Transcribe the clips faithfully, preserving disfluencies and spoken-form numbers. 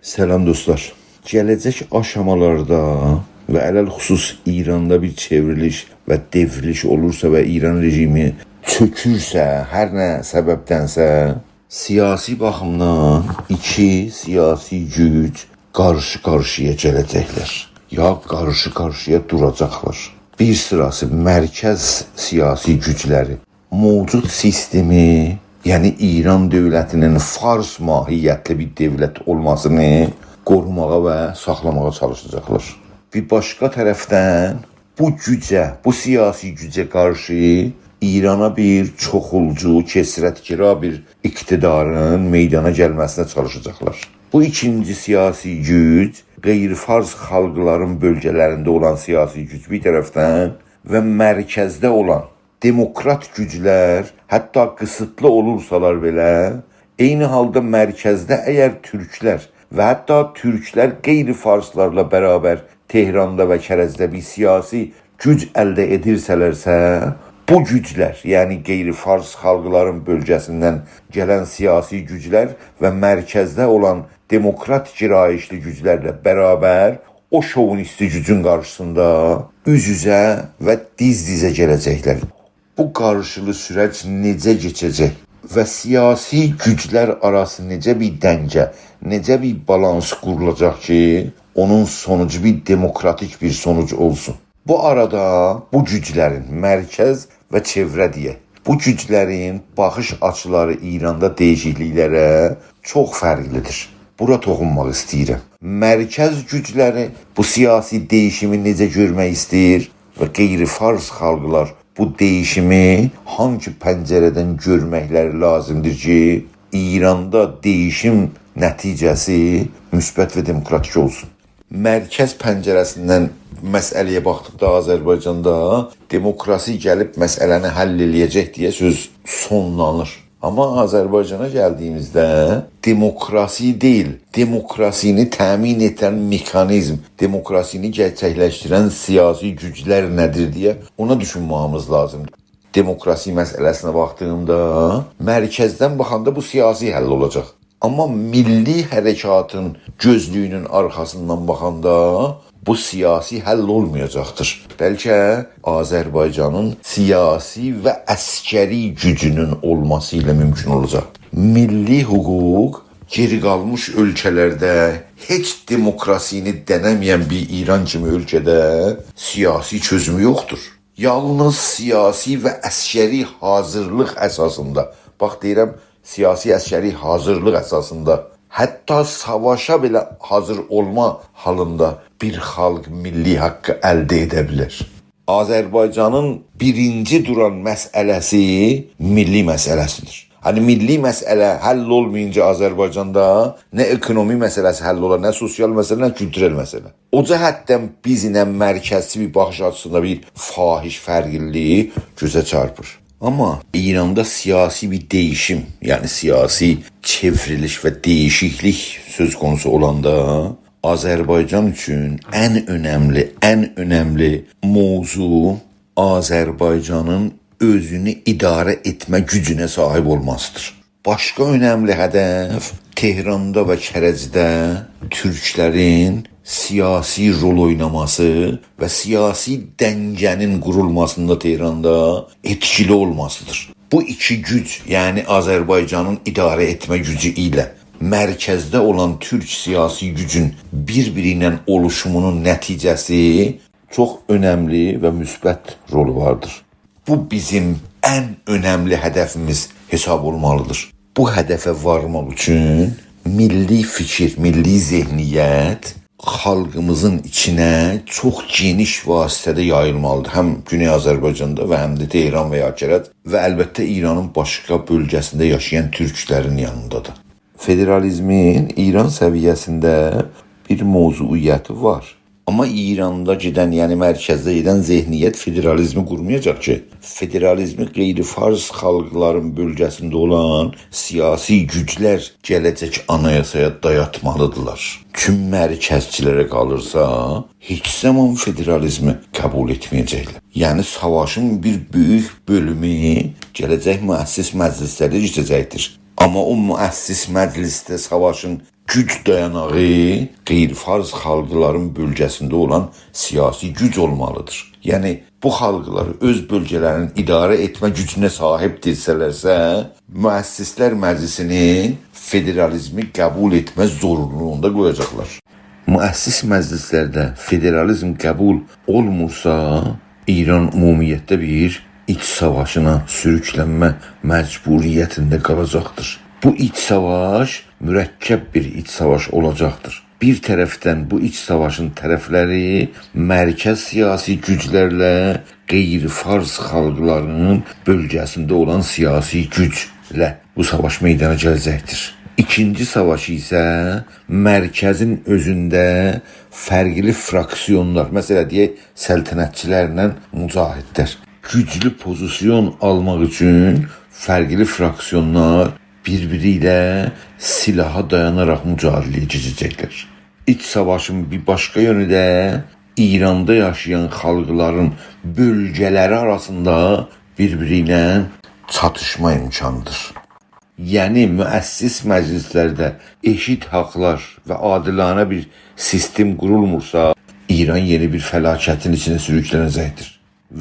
سلام دوستلار. گله‌جک آشامالاردا و علی‌الخصوص ایراندا بیر چئوریلیش و دئوریلیش اولورسا و ایران رژیمی چؤکورسه، هر نه سببدنسه، سیاسی باخیمدان ایکی سیاسی گوج قارشی-قارشییا گله‌جکلر. یا قارشی-قارشییا دوراجاقلار. بیر سیراسی مرکز سیاسی گوجلری موجود سیستمی، یعنی ایران دؤولتینین فارس ماهیتلی بیر دؤولت اولماسینی قوروماغا و ساخلاماغا چالیشاجاقلار. بیر باشقا طرفدن بو گوجه، بو سیاسی گوجه قارشی ایرانا بیر چوخولجو، کثرت‌گرا بیر اقتدارین میدانا گلمه‌سینه چالیشاجاقلار. بو ایکینجی سیاسی گوج غیر فارس خالقلارین بؤلگه‌لرینده اولان سیاسی گوج بیر طرفدن و مرکزده اولان دموکرات گوجلر، حتی قیسیتلی اولورسالار بئله، عینی حالدا مرکزده اگر تورکلر و حتی تورکلر غیر فارسلارلا برابر تهراندا و کرجده بیر سیاسی گوج الده ائدیرسه‌لرسه، بو گوجلر، یعنی غیر فارس خالقلارین بؤلگه‌سیندن گلن سیاسی گوجلر و مرکزده اولان دموکرات گرایشلی گوجلرله برابر او شووینیستی گوجون قارشیسیندا اوز-اوزه و دیز-دیزه گله‌جکلر. بو قارشیلی سورج نئجه کئچه‌جک و سیاسی گوجلر آراسی نئجه بیر دنگه، نئجه بیر بالانس قورولاجاق کی، اونون سونوجو بیر دموکراتیک بیر سونوج اولسون؟ بو آرادا بو گوجلرین، مرکز و چئوره دئیک، بو گوجلرین باخیش آچیلاری ایراندا دییشیکلیکلره چوخ فرقلیدیر. بورا توخونماق ایسته‌ییرم. مرکز گوجلری بو سیاسی دییشیمی نئجه گؤرمک ایسته‌ییر و غیر فارس خالقلار بو دییشیمی هانگی پنجره‌دن گؤرمکلری لازیمدیر کی، ایراندا دییشیم نتیجه‌سی مثبت و دموکراتیک اولسون؟ مرکز پنجره‌سیندن مسئله‌یه باخدیقدا آذربایجاندا دموکراسی گلیب مسئله‌نی حل ائله‌یه‌جک دئیه سؤز سونلانیر. آمما آذربایجانا گلدیییمیزده دموکراسی دئییل، دموکراسینی تأمین ائدن مکانیزم، دموکراسینی گئرچکلشدیرن سیاسی گوجلر نه‌دیر دئیه اونا دوشونمه‌ییمیز لازیمدیر. دموکراسی مسئله‌سینه باخدیغیمدا مرکزدن باخاندا بو سیاسی حل اولاجاق. آمما میللی حرکاتین گؤزلویونون آرخاسیندان باخاندا بو سیاسی حل اولمایاجاقدیر. بلکه آذربایجانین سیاسی و عسکری گوجونون اولماسی ایله مومکون اولاجاق. میللی حقوق گئری قالمیش اؤلکه‌لرده، هئچ دموکراسینی دنه‌مه‌ین بیر ایران کیمی اؤلکه‌ده سیاسی چؤزومو یوخدور. یالنیز سیاسی و عسکری حاضیرلیق اساسیندا، باخ، دئییرم، سیاسی عسکری حاضیرلیق اساسیندا، حتی ساواشا بئله حاضیر اولما حالیندا بیر خالق میللی حاققی الده ائده بیلر. آذربایجانین بیرینجی دوران مسئله‌سی میللی مسئله‌سیدیر. هانی میللی مسئله حل اولمایینجا آذربایجاندا نه اکونومی مسئله‌سی حل اولار، نه سوسیال مسئله، نه کولتورل مسئله. او جهتدن بیز ایله مرکزچی بیر باخیش آچیسیندا بیر فاحش فرقلیلیک گؤزه چارپیر. آمما ایراندا سیاسی بیر دییشیم، یعنی سیاسی چئوریلیش و دییشیکلیک سؤز قونوسو اولاندا آذربایجان اوچون ان اؤنملی، ان اؤنملی موضوع آذربایجانین اؤزونو اداره ائتمه گوجونه صاحیب اولماسیدیر. باشقا اؤنملی هدف تهراندا و کرجده تورکلرین سیاسی رول اویناماسی و سیاسی دنگه‌نین قورولماسیندا تهراندا ائتکیلی اولماسیدیر. بو ایکی گوج، یعنی آذربایجانین اداره ائتمه گوجو ایله مرکزده اولان تورک سیاسی گوجون بیر-بیری ایله اولوشومونون نتیجه‌سی چوخ اؤنملی و مثبت رولو واردیر. بو بیزیم ان اؤنملی هدفیمیز حساب اولمالیدیر. بو هدفه وارماق اوچون میللی فیکیر، میللی ذهنیت خالقیمیزین ایچینه چوخ گئنیش وسعتده یاییلمالیدیر. هم گونئی آذربایجاندا و هم ده تهران و یا کرج و البته ایرانین باشقا بؤلگه‌سینده یاشایان تورکلرین یانیندا دا. فدرالیزمین ایران سویه‌سینده بیر موضوعیتی وار. آمما ایراندا گئدن، یعنی مرکزده گئدن ذهنیت فدرالیزمی قورمایاجاق کی. فدرالیزمی غیر فارس خالقلارین بؤلگه‌سینده اولان سیاسی گوجلر گله‌جک آنایاسایا دایاتمالیدیرلار. توم مرکزچیلره قالیرسا، هئچ زامان فدرالیزمی قبول ائتمه‌یه‌جکلر. یعنی ساواشین بیر بؤیوک بؤلومو گله‌جک مؤسس مجلسلرده کئچه‌جکدیر. آمما او مؤسس مجلسده ساواشین گوج دایاناغی غیرفارس خالقلارین بؤلگه‌سینده اولان سیاسی گوج اولمالیدیر. یعنی، بو خالقلار اؤز بؤلگه‌لرینی اداره ائتمه گوجونه صاحیبدیرسه‌لرسه، مؤسسلر مجلسینی فدرالیزمی قبول ائتمه زورونلولوغوندا قویاجاقلار. مؤسس مجلسلرده فدرالیزم قبول اولمورسا، ایران عمومیتله بیر ایچ ساواشینا سوروکلنمه مجبوریتینده قالاجاقدیر. بو ایچ ساواش مرکب بیر ایچ ساواش اولاجاقدیر. بیر طرفدن بو ایچ ساواشین طرفلری مرکز سیاسی گوجلرله غیرفارس خالقلارین بؤلگه‌سینده اولان سیاسی گوجله بو ساواش میدانا گله‌جکدیر. ایکینجی ساواش ایسه مرکزین اؤزونده فرقلی فراکسیونلار، مثلا دئیک، سلطنتچی‌لرله مجاهدلر، گوجلو پوزیسیون آلماق اوچون فرقلی فراکسیونلار بیر-بیری ایله سلاحا دایاناراق مجادله‌یه گیره‌جکلر. ایچ ساواشین بیر باشقا یؤنو ده ایراندا یاشایان خالقلارین بؤلگه‌لری آراسیندا بیر-بیری ایله چاتیشما امکانیدیر. یعنی، مؤسس مجلسلرده ائشیت حاقلار و عادلانه بیر سیستم قورولمورسا، ایران یئنی بیر فلاکتین ایچینه سوروکلنه‌جکدیر.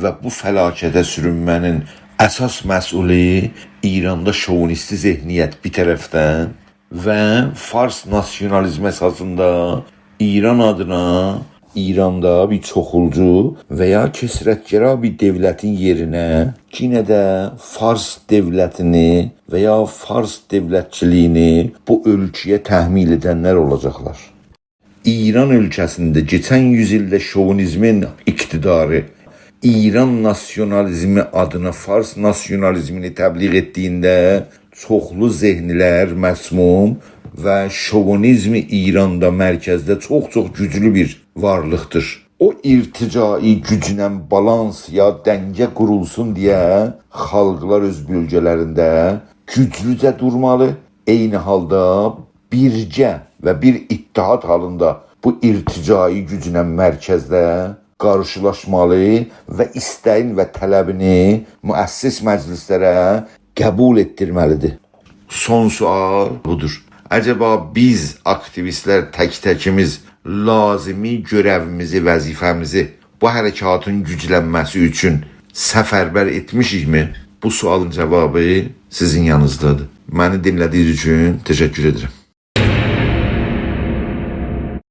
و بو فلاکته سورونمه‌نین اساس مسئولو ایراندا شووینیستی ذهنیت بیر طرفدن و فارس ناسیونالیزمی اساسیندا ایران آدینا ایراندا بیر چوخولجو و یا کثرت‌گرا بیر دؤولتین یئرینه یئنه ده فارس دؤولتینی و یا فارس دؤولتچیلیگینی بو اؤلکه‌یه تحمیل ائدنلر اولاجاقلار. ایران اؤلکه‌سینده کئچن یوز ایلده شووینیزمین اقتداری ایران ناسیونالیزمی آدینا فارس ناسیونالیزمینی تبلیغ ائتدیگینده چوخلو ذهنلر مسموم و شووینیزم ایراندا مرکزده چوخ-چوخ گوجلو بیر وارلیقدیر. او ارتجاعی گوجله بالانس یا دنگه قورولسون دئیه خالقلار اؤز بؤلگه‌لرینده گوجلوجه دورمالی، عینی حالدا بیرگه و بیر اتحاد حالیندا بو ارتجاعی گوجله مرکزده قارشیلاشمالی و ایسته‌یین و طلبینی مؤسس مجلسلره قبول ائتدیرمه‌لیدیر. سون سؤال بودور. عجبا بیز آکتیویستلر تک‌تکیمیز لازیمی گؤره‌ویمیزی، وظیفه‌میزی بو حرکاتین گوجلنمه‌سی اوچون سفربر ائتمیشیکمی؟ بو سؤالین جاوابی سیزین یانینیزدادیر. منی دینله‌دیگینیز اوچون تشکر ائدیرم.